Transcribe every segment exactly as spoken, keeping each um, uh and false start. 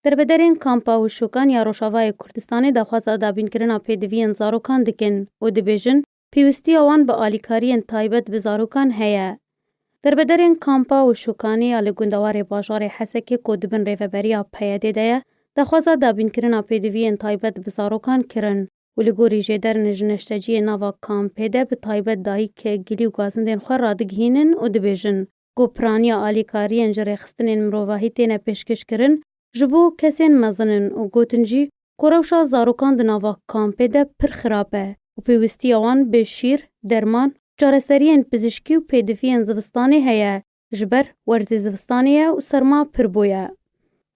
Dervederên kampa Wişokan ya Rojavayê Kurdistanê daxwaza dabînkirina pêdiviyên zarokan dikin û dibêjin, pêwîstiya wan bi alîkariyên taybet bi zarokan heye. Dervederên kampa Wişokanê ya li gundewarê bajarê Hesekê ku di bin rêveberiya P Y D'ê de ye, daxwaza dabînkirina pêdiviyên taybet bi zarokan kirin û li gorî jêderin ji neşteciyê nava kampê de bi taybet dayik gilî û gazindên xwe radigihînin û dibêjin ku piraniya alîkariyên ji rêxistinên mirovahî têne pêşkêşkirin ji bo kesên mezin in û gotin jî ku rewşa zarokan di nava kampê de pir xirab e û pêwîstiya wan bi şîr, derman, çareseriyên pizîşkî û pêdiviyên zivistanê heye, ji ber werzê zivistanê ye û serma pir bûye.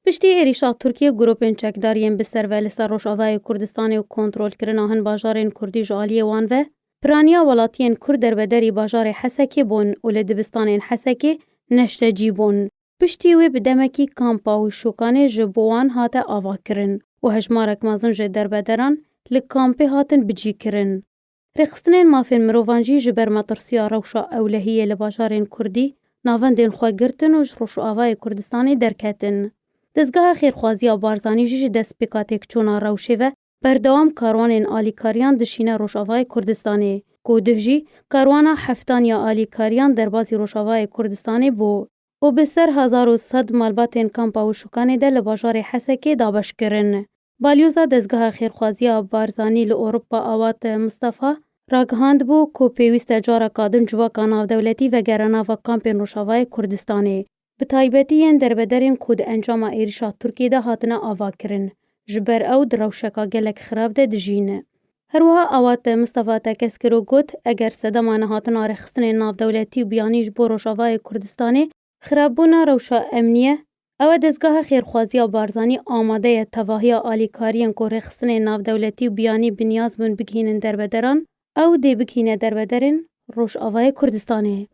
Piştî êrîşa Tirkiyê, grûpên çekdar yên bi ser ve li ser Rojavayê Kurdistanê û kontrolkirina hin bajarên Kurdî ji aliyê wan ve, piraniya welatiyên Kurd derbederî bajarê Hesekê bûn û li dibistanên Hesekê neştecî bûn. Piştî wê bi demekî kampa Wişokanê ji bo wan hate avakirin û hejmarek mezin ji dervederan li kampê hatin bicîkirin. Rêxistinên mafên mirovan jî ji ber metirsiya rewşa ewlehiyê li bajarên Kurdî navendên xwe girtin û ji Rojavayê Kurdistanê derketin. Dezgeha Xêrxwaziya Barzanî jî ji destpêka têkçûna rewşê ve berdewam karwanên alîkariyan dişîne Rojavayê Kurdistanê, ku duh jî karwana heftan ya alîkariyan derbasî Rojavayê Kurdistanê bû û bi ser hezar û sed malbatên kampa Wişokanê de li bajarê Hesekê dabeş kirin. Balyoza Dezgeha Xêrxwaziya Barzanî li Ewropa Awat Mistefa ragihandibû ku pêwîst e careka din civaka navdewletî vegere nava kampên Rojavayê Kurdistanê, bi taybetî yên derbederên ku di encama êrîşa Tirkiyê de hatine avakirin, ji ber ew di rewşeka gelek xirab de dijîn. Her wiha Awat Mistefa tekez kir û got, eger sedema nehatina rêxistinên navdewletî û biyanî ji bo Rojavayê Kurdistanê xirabûna rewşa emnî ye, ew e dezgeha xêrxwaziya Barzanî amade ye tevahiya alîkariyên ku rêxistinên navdewletî û biyanî bi niyaz bûn bigihînin derbederan, ew dê bigihîne derbederên Rojavayê Kurdistanê.